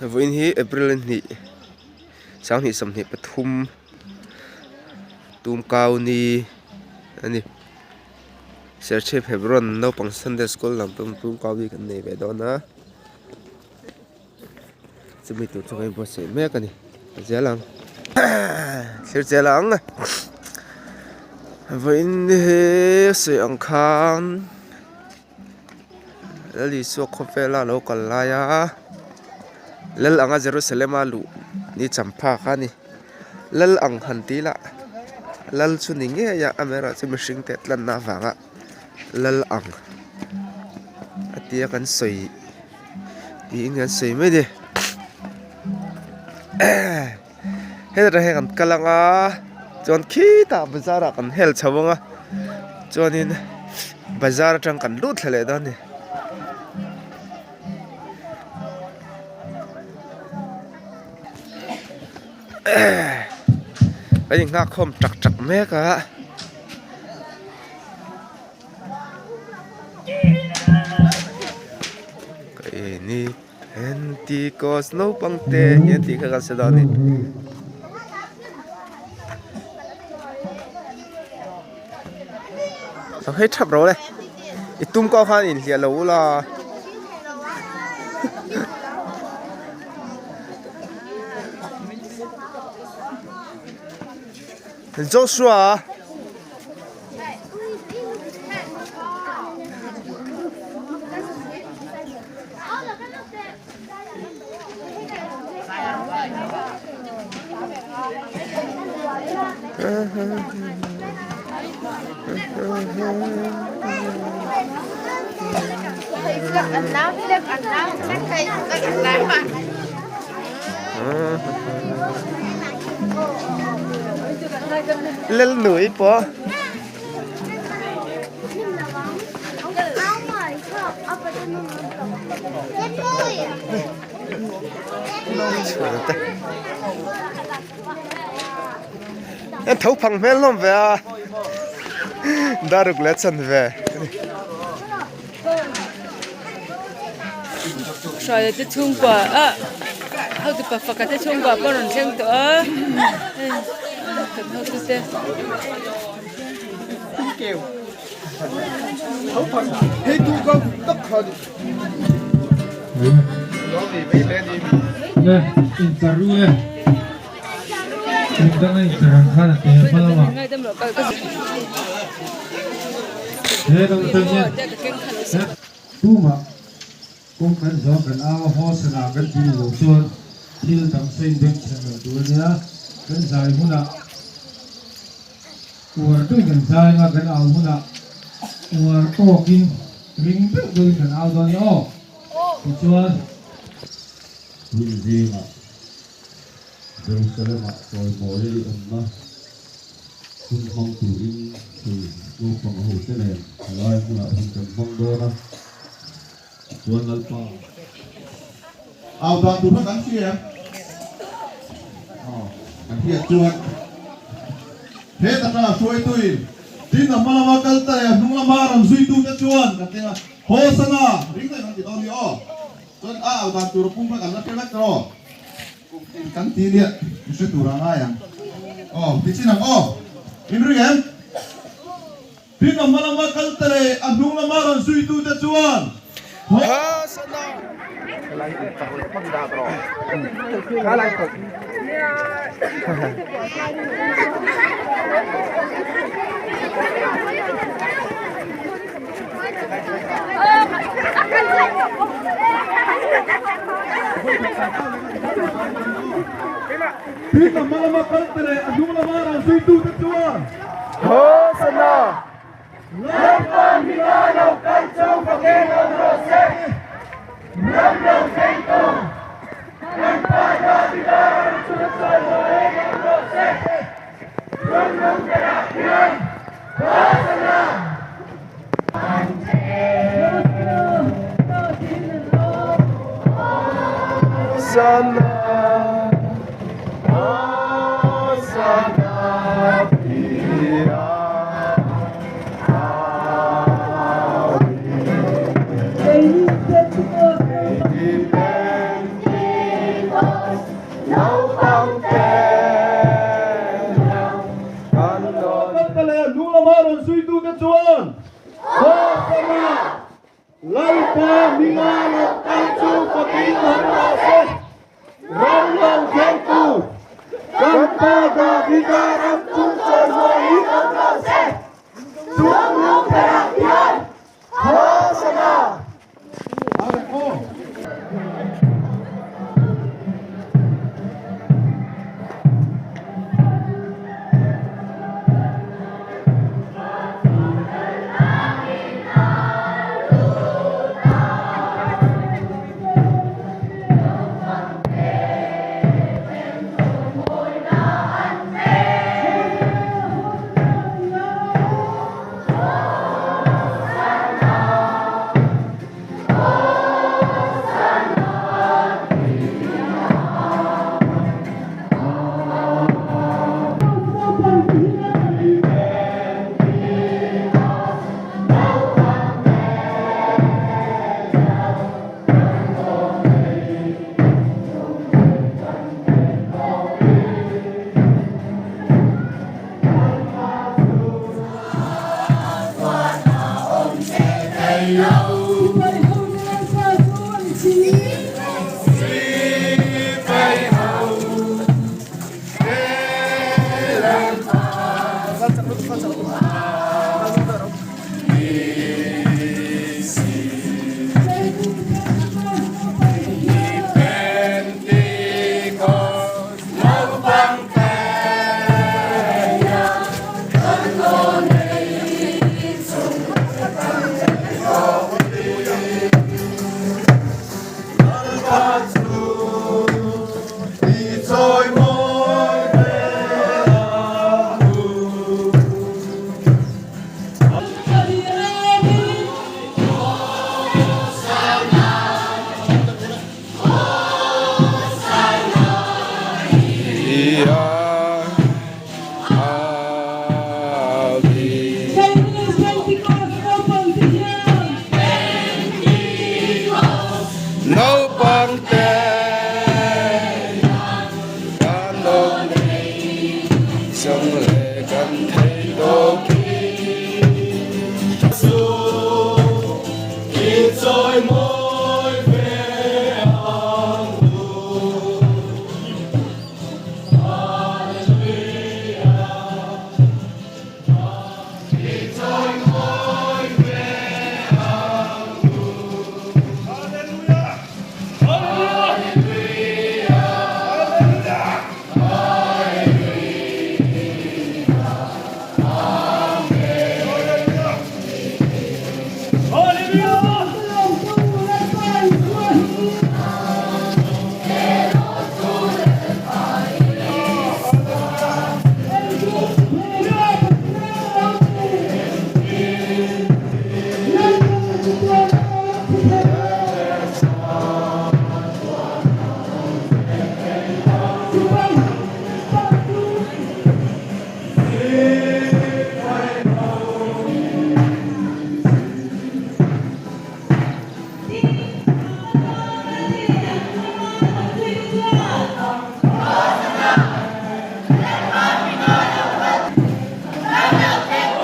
Vawiin hi April a hnih sanghnih sawmhnih pathum tumkau ni a ni. Serchhip Hebron naupang Sunday school lam pawh tumkau ni kan nei ve dawn a chumi tur chu kan inbuatsaih mek a ni a zel ang thlir zel ang vawiin hi sawi ang khan. Lal Isua khawvela lo kal lai a, Lal anga Jerusalem a luh ni champha kha a ni. Lal ang han ti ila, Lal chu ni ngei a, amaherawhchu mihring te tlanna avanga Lal ang a tia kan sawi tiin kan sawi mai a ni. Heta tang hian kan kal ang a chuan khitah bazar ah kan hel chho ang a chuanin bazar atang kan lut thla leh dawn a ni. Kan inghak khawm tak tak mek a. Pentecost naupang te hian tih kha kan hre dawn a ni. Lo hei thap ro le i tum kau khan inhliah lo ula. Joshua. Lel núi pawh. An tho phang hmel hlawm ve a daruk leh chan ve. Hruaia te chhungkua ah hotu pa faka te chhungkua pawh a rawn thleng tawh a kan hotu te. Tumah kawng kan zawng kan au a haw sana kan ti ni lo chuan thil dang sawi beng chhen lo tur a nia. Kan zai hunah uar deuhin kan zai anga kan au hunah uar tawkin ring deuh deuhin kan au dawn nia aw. Tichuan. Hun zingah Jerusalem-ah chawimawi a i awmna hun hmang turin hei naupang a hote nen helai hmunah hun kan hmang dawn a, chuan Lalpa. Au dan tur kha kan hria em? Aw, kan hriat chuan he taka hruaituin tin a hma lama kal ta leh a hnung lama rawn zuitute chuan kan teng a, Hosana! Ring daih kan ti dawn nia aw. Chuan a au dan tur pum kha kan la hre vek tawh. Kum tin kan ti nia i hre tur a ngai ang. Aw, ti chin ang aw. In ring em? Tin a hma lama kal ta leh a hnung lama rawn zuitu te chuan Hosana! Tin a hma lama kal te leh a hnung lama rawn zuitu te chuan Hosana! Lalpa hmingah lo kal cho fak eng awm rawh se, ram lo thleng tawh Lalpa Davida ram chu la chawi maw eng awm rawh se, ram lo berah hian Hosana! Hosana, Hosana, Pia chhungte kan awm zawng leh kan thei tawk hi.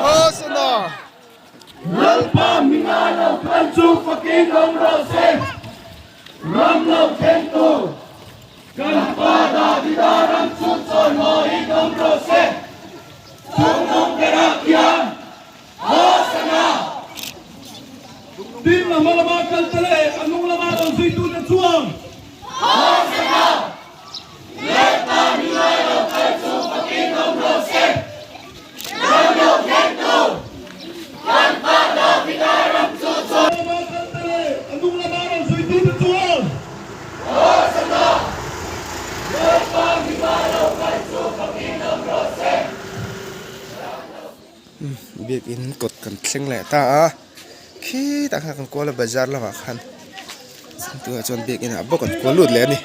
Hosana! Lalpa hminga lo kal chu fakin awm rawh se, ram lo thlengtu kan Pa Davida ram chu chawimawiin awm rawh se, chungnung berah khian Hosana! Tin, a hma lama kal te leh a hnung lama rawn zuitute chuan Hosana! Lalpa hminga lo kal chu fakin awm rawh se, ram lo thlengtu kan Pa Davida ram chu chawimawiin Lama kal te leh a hnung lama rawn zuitute chuan Hosana! Lalpa hminga lo kal chu fakin awm rawh se, ram lo Biakin kawt kan thleng leh ta a khitah khan kan kual a bazar lamah khan tunah chuan biakin ah bawk an kual lut leh a ni.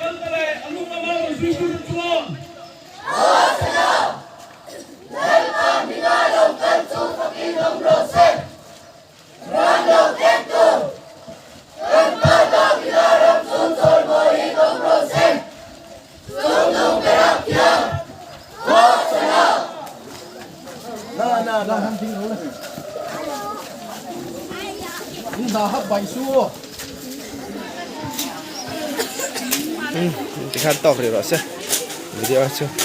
Tikhan tawk rih rawh se video chu.